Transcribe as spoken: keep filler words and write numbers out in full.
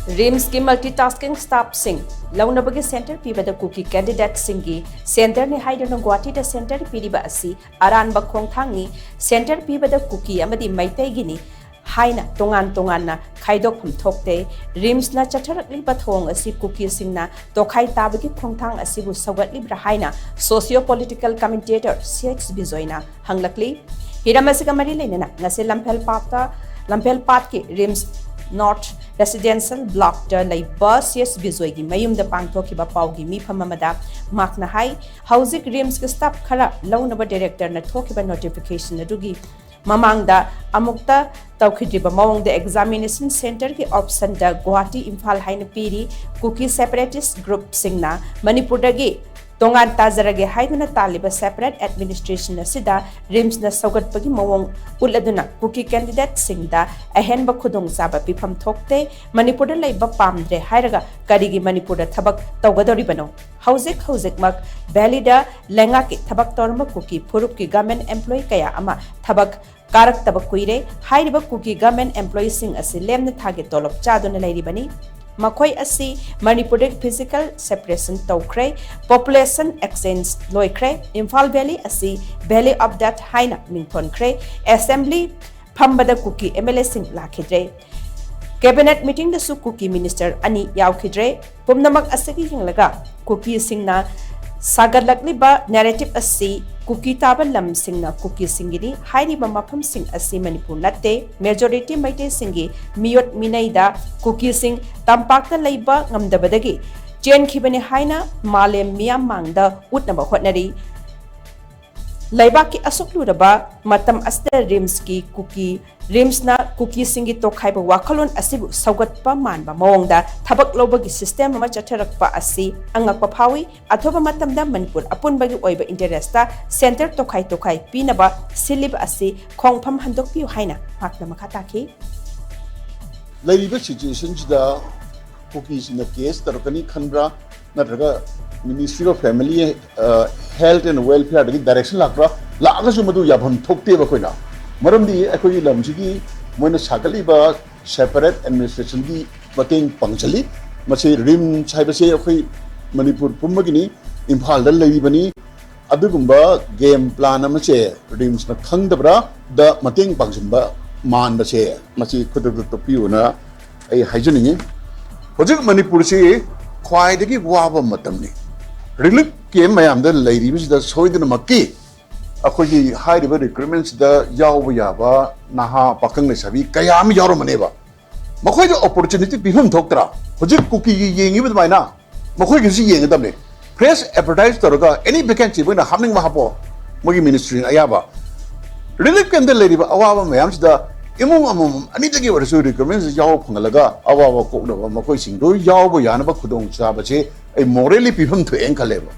ꯔꯤꯝꯁꯀꯤ multitasking staffꯁꯤꯡ ꯂꯧꯅꯕꯒꯤ center ꯄꯤꯕꯗ ꯀꯨꯀꯤ candidateꯁꯤꯡꯒꯤ centreꯅꯤ ꯍꯥꯏꯗꯨꯅ ꯒꯨꯋꯥꯍꯥꯇꯤꯗ center ꯄꯤꯔꯤꯕ ꯑꯁꯤ ꯑꯔꯥꯟꯕ ꯈꯣꯡꯊꯥꯡꯅꯤ꯫ Center ꯄꯤꯕꯗ ꯀꯨꯀꯤ ꯑꯃꯗꯤ ꯃꯩꯇꯩꯒꯤꯅꯤ ꯍꯥꯏꯅ ꯇꯣꯉꯥꯟ ꯇꯣꯉꯥꯟꯅ ꯈꯥꯏꯗꯣꯛꯐꯝ ꯊꯣꯛꯇꯦ꯫ ꯔꯤꯝꯁꯅ ꯆꯠꯊꯔꯛꯂꯤꯕ ꯊꯧꯑꯣꯡ ꯑꯁꯤ ꯀꯨꯀꯤꯁꯤꯡꯅ ꯇꯣꯈꯥꯏ ꯇꯥꯕꯒꯤ ꯈꯣꯡꯊꯥꯡ ꯑꯁꯤꯕꯨ ꯁꯧꯒꯠꯂꯤꯕ꯭ꯔꯥ ꯍꯥꯏꯅ socio political commentator ꯁꯤ ꯑꯦꯆ ꯕꯤꯖꯣꯏꯅ ꯍꯪꯂꯛꯂꯤ꯫ ꯍꯤꯔꯝ ꯑꯁꯤꯒ ꯃꯔꯤ ꯂꯩꯅꯅ ꯉꯁꯤ ꯂꯝꯐꯦꯜꯄꯥꯠꯇ, ꯂꯝꯐꯦꯜꯄꯥꯠꯀꯤ ꯔꯤꯝꯁ North Residential Blockꯇ ꯂꯩꯕ ꯁꯤ ꯑꯦꯆ ꯕꯤꯖꯣꯏꯒꯤ ꯃꯌꯨꯝꯗ ꯄꯥꯡꯊꯣꯛꯈꯤꯕ ꯄꯥꯎꯒꯤ ꯃꯤꯐꯝ ꯑꯃꯗ ꯃꯍꯥꯛꯅ ꯍꯥꯏ, ꯍꯧꯖꯤꯛ ꯔꯤꯝꯁꯀꯤ staff ꯈꯔ ꯂꯧꯅꯕ directorꯅ ꯊꯣꯛꯈꯤꯕ notification ꯑꯗꯨꯒꯤ ꯃꯃꯥꯡꯗ ꯑꯃꯨꯛꯇ ꯇꯧꯈꯤꯗ꯭ꯔꯤꯕ ꯃꯑꯣꯡꯗ examination centreꯒꯤ optionꯗ ꯒꯨꯋꯥꯍꯥꯇꯤ, ꯏꯝꯐꯥꯜ ꯍꯥꯏꯅ ꯄꯤꯔꯤ꯫ ꯀꯨꯀꯤ separatist groupꯁꯤꯡꯅ ꯃꯅꯤꯄꯨꯔꯗꯒꯤ ꯇꯣꯉꯥꯟ ꯇꯥꯖꯔꯒꯦ ꯍꯥꯏꯗꯨꯅ ꯇꯥꯜꯂꯤꯕ separate administration ꯑꯁꯤꯗ ꯔꯤꯝꯁꯅ ꯁꯧꯒꯠꯄꯒꯤ ꯃꯑꯣꯡ ꯎꯠꯂꯗꯨꯅ ꯀꯨꯀꯤ candidateꯁꯤꯡꯗ ꯑꯍꯦꯟꯕ ꯈꯨꯗꯣꯡꯆꯥꯕ ꯄꯤꯐꯝ ꯊꯣꯛꯇꯦ꯫ ꯃꯅꯤꯄꯨꯔꯗ ꯂꯩꯕ ꯄꯥꯝꯗ꯭ꯔꯦ ꯍꯥꯏꯔꯒ ꯀꯔꯤꯒꯤ ꯃꯅꯤꯄꯨꯔꯗ ꯊꯕꯛ ꯇꯧꯒꯗꯧꯔꯤꯕꯅꯣ? ꯍꯧꯖꯤꯛ ꯍꯧꯖꯤꯛꯃꯛ ꯚꯦꯂꯤꯗ ꯂꯩꯉꯥꯛꯀꯤ ꯊꯕꯛ ꯇꯧꯔꯝꯕ ꯀꯨꯀꯤ ꯐꯨꯔꯨꯞꯀꯤ government employee ꯀꯌꯥ ꯑꯃ ꯊꯕꯛ ꯀꯥꯔꯛꯇꯕ ꯀꯨꯏꯔꯦ꯫ ꯍꯥꯏꯔꯤꯕ ꯀꯨꯀꯤ government employeeꯁꯤꯡ ꯑꯁꯤ ꯂꯦꯝꯅ ꯊꯥꯒꯤ ꯇꯣꯂꯣꯞ ꯆꯥꯗꯨꯅ ꯂꯩꯔꯤꯕꯅꯤ꯫ ꯃꯈꯣꯏ ꯑꯁꯤ ꯃꯅꯤꯄꯨꯔꯗꯒꯤ physical separation ꯇꯧꯈ꯭ꯔꯦ, population exchange ꯂꯣꯏꯈ꯭ꯔꯦ, ꯏꯝꯐꯥꯜ valley ꯑꯁꯤ valley of death ꯍꯥꯏꯅ ꯃꯤꯡꯊꯣꯟꯈ꯭ꯔꯦ, assembly ꯐꯝꯕꯗ ꯀꯨꯀꯤ ꯑꯦꯝ ꯑꯦꯜ ꯑꯦꯁꯤꯡ ꯂꯥꯛꯈꯤꯗ꯭ꯔꯦ꯫ Cabinet meetingꯗꯁꯨ ꯀꯨꯀꯤ minister ꯑꯅꯤ ꯌꯥꯎꯈꯤꯗ꯭ꯔꯦ꯫ ꯄꯨꯝꯅꯃꯛ ꯑꯁꯤꯒꯤ ꯌꯦꯡꯂꯒ ꯀꯨꯀꯤꯁꯤꯡꯅ ꯁꯥꯒꯠꯂꯛꯂꯤꯕ narrative ꯑꯁꯤ ꯀꯨꯀꯤ ꯇꯥꯕ ꯂꯝꯁꯤꯡꯅ ꯀꯨꯀꯤꯁꯤꯡꯒꯤꯅꯤ꯫ ꯍꯥꯏꯔꯤꯕ ꯃꯐꯝꯁꯤꯡ ꯑꯁꯤ ꯃꯅꯤꯄꯨꯔ ꯅꯠꯇꯦ꯫ Majority ꯃꯩꯇꯩꯁꯤꯡꯒꯤ ꯃꯤꯑꯣꯠ ꯃꯤꯅꯩꯗ ꯀꯨꯀꯤꯁꯤꯡ ꯇꯝꯄꯥꯛꯇ ꯂꯩꯕ ꯉꯝꯗꯕꯗꯒꯤ ꯆꯦꯟꯈꯤꯕꯅꯤ ꯍꯥꯏꯅ ꯃꯥꯂꯦꯝ ꯃꯤꯌꯥꯝ ꯃꯥꯡꯗ ꯎꯠꯅꯕ ꯍꯣꯠꯅꯔꯤ꯫ ꯂꯩꯕꯥꯛꯀꯤ ꯑꯁꯨꯛ ꯂꯨꯔꯕ ꯃꯇꯝ ꯑꯁꯤꯗ ꯔꯤꯝꯁꯀꯤ ꯀꯨꯀꯤ, ꯔꯤꯝꯁꯅ ꯀꯨꯀꯤꯁꯤꯡꯒꯤ ꯇꯣꯈꯥꯏꯕ ꯋꯥꯈꯜꯂꯣꯟ ꯑꯁꯤꯕꯨ ꯁꯧꯒꯠꯄ ꯃꯥꯟꯕ ꯃꯑꯣꯡꯗ ꯊꯕꯛ ꯂꯧꯕꯒꯤ system ꯑꯃ ꯆꯠꯊꯔꯛꯄ ꯑꯁꯤ ꯑꯉꯛꯄ ꯐꯥꯎꯏ꯫ ꯑꯊꯨꯕ ꯃꯇꯝꯗ ꯃꯅꯤꯄꯨꯔ ꯑꯄꯨꯟꯕꯒꯤ ꯑꯣꯏꯕ interestꯇ centre ꯇꯣꯈꯥꯏ ꯇꯣꯈꯥꯏ ꯄꯤꯅꯕ ꯁꯤꯜꯂꯤꯕ ꯑꯁꯤ ꯈꯣꯡꯐꯝ ꯍꯟꯗꯣꯛꯄꯤꯌꯨ ꯍꯥꯏꯅ ꯃꯍꯥꯛꯅ ꯃꯈꯥ ꯇꯥꯈꯤ꯫ ꯂꯩꯔꯤꯕ situationꯁꯤꯗ ꯀꯨꯀꯤꯁꯤꯡꯅ case ꯇꯧꯔꯛꯀꯅꯤ ꯈꯟꯕ꯭ꯔꯥ, ꯅꯠꯇ꯭ꯔꯒ Ministry of Family, Health and Welfareꯗꯒꯤ direction ꯂꯥꯛꯄ꯭ꯔꯥ? ꯂꯥꯛꯑꯒꯁꯨ ꯃꯗꯨ ꯌꯥꯐꯝ ꯊꯣꯛꯇꯦꯕ ꯑꯩꯈꯣꯏꯅ꯫ ꯃꯔꯝꯗꯤ ꯑꯩꯈꯣꯏꯒꯤ ꯂꯝꯁꯤꯒꯤ ꯃꯣꯏꯅ ꯁꯥꯒꯠꯂꯤꯕ separate administrationꯒꯤ ꯃꯇꯦꯡ ꯄꯥꯡꯁꯤꯜꯂꯤ꯫ ꯃꯁꯤ ꯔꯤꯝꯁ ꯍꯥꯏꯕꯁꯦ ꯑꯩꯈꯣꯏ ꯃꯅꯤꯄꯨꯔ ꯄꯨꯝꯕꯒꯤꯅꯤ, ꯏꯝꯐꯥꯜꯗ ꯂꯩꯔꯤꯕꯅꯤ꯫ ꯑꯗꯨꯒꯨꯝꯕ ꯒꯦꯝ ꯄ꯭ꯂꯥꯟ ꯑꯃꯁꯦ ꯔꯤꯝꯁꯅ ꯈꯪꯗꯕ꯭ꯔꯥ ꯗ ꯃꯇꯦꯡ ꯄꯥꯡꯁꯤꯟꯕ ꯃꯥꯟꯕꯁꯦ, ꯃꯁꯤ ꯈꯨꯗꯛꯇ ꯇꯣꯛꯄꯤꯌꯨꯅ ꯑꯩ ꯍꯥꯏꯖꯅꯤꯡꯉꯤ꯫ ꯍꯧꯖꯤꯛ ꯃꯅꯤꯄꯨꯔꯁꯤ ꯈ꯭ꯋꯥꯏꯗꯒꯤ ꯋꯥꯕ ꯃꯇꯝꯅꯤ꯫ ꯔꯤꯂꯤꯐ ꯀꯦꯝ ꯃꯌꯥꯝꯗ ꯂꯩꯔꯤꯕꯁꯤꯗ ꯁꯣꯏꯗꯅꯃꯛꯀꯤ ꯑꯩꯈꯣꯏꯒꯤ ꯍꯥꯏꯔꯤꯕ ꯔꯤꯀ꯭ꯔꯨꯠꯃꯦꯟꯁꯤꯗ ꯌꯥꯎꯕ ꯌꯥꯕ ꯅꯍꯥ ꯄꯥꯈꯪ ꯂꯩꯁꯥꯕꯤ ꯀꯌꯥ ꯑꯃ ꯌꯥꯎꯔꯝꯃꯅꯦꯕ꯫ ꯃꯈꯣꯏꯗ ꯑꯣꯄꯣꯔꯆꯨꯅꯤꯇꯤ ꯄꯤꯐꯝ ꯊꯣꯛꯇ꯭ꯔꯥ? ꯍꯧꯖꯤꯛ ꯀꯨꯀꯤꯒꯤ ꯌꯦꯡꯉꯤꯕ ꯑꯗꯨꯃꯥꯏꯅ ꯃꯈꯣꯏꯒꯤꯁꯨ ꯌꯦꯡꯒꯗꯕꯅꯤ꯫ ꯐ꯭ꯔꯦꯁ ꯑꯦꯗꯚꯔꯇꯥꯏꯁ ꯇꯧꯔꯒ ꯑꯦꯅꯤ ꯚꯦꯀꯦꯟꯁꯤ ꯃꯣꯏꯅ ꯍꯥꯞꯅꯤꯡꯕ ꯍꯥꯞꯄꯣ, ꯃꯣꯏꯒꯤ ꯃꯤꯅꯤꯁꯇ꯭ꯔꯤꯅ ꯑꯌꯥꯕ꯫ ꯔꯤꯂꯤꯐ ꯀꯦꯝꯗ ꯂꯩꯔꯤꯕ ꯑꯋꯥꯕ ꯃꯌꯥꯝꯁꯤꯗ ꯏꯃꯨꯡ ꯑꯃꯃꯝ ꯑꯅꯤꯗꯒꯤ ꯑꯣꯏꯔꯁꯨ ꯔꯤꯀ꯭ꯔꯨꯠꯃꯦꯟꯁꯤ ꯌꯥꯎꯕ ꯐꯪꯍꯜꯂꯒ ꯑꯋꯥꯕ ꯀꯣꯛꯅꯕ ꯃꯈꯣꯏꯁꯤꯡꯗꯨ ꯌꯥꯎꯕ ꯌꯥꯅꯕ ꯈꯨꯗꯣꯡꯆꯥꯕꯁꯦ ꯑꯩ ꯃꯣꯔꯦꯂꯤ ꯄꯤꯐꯝ ꯊꯣꯛꯑꯦꯅ ꯈꯜꯂꯦꯕ꯫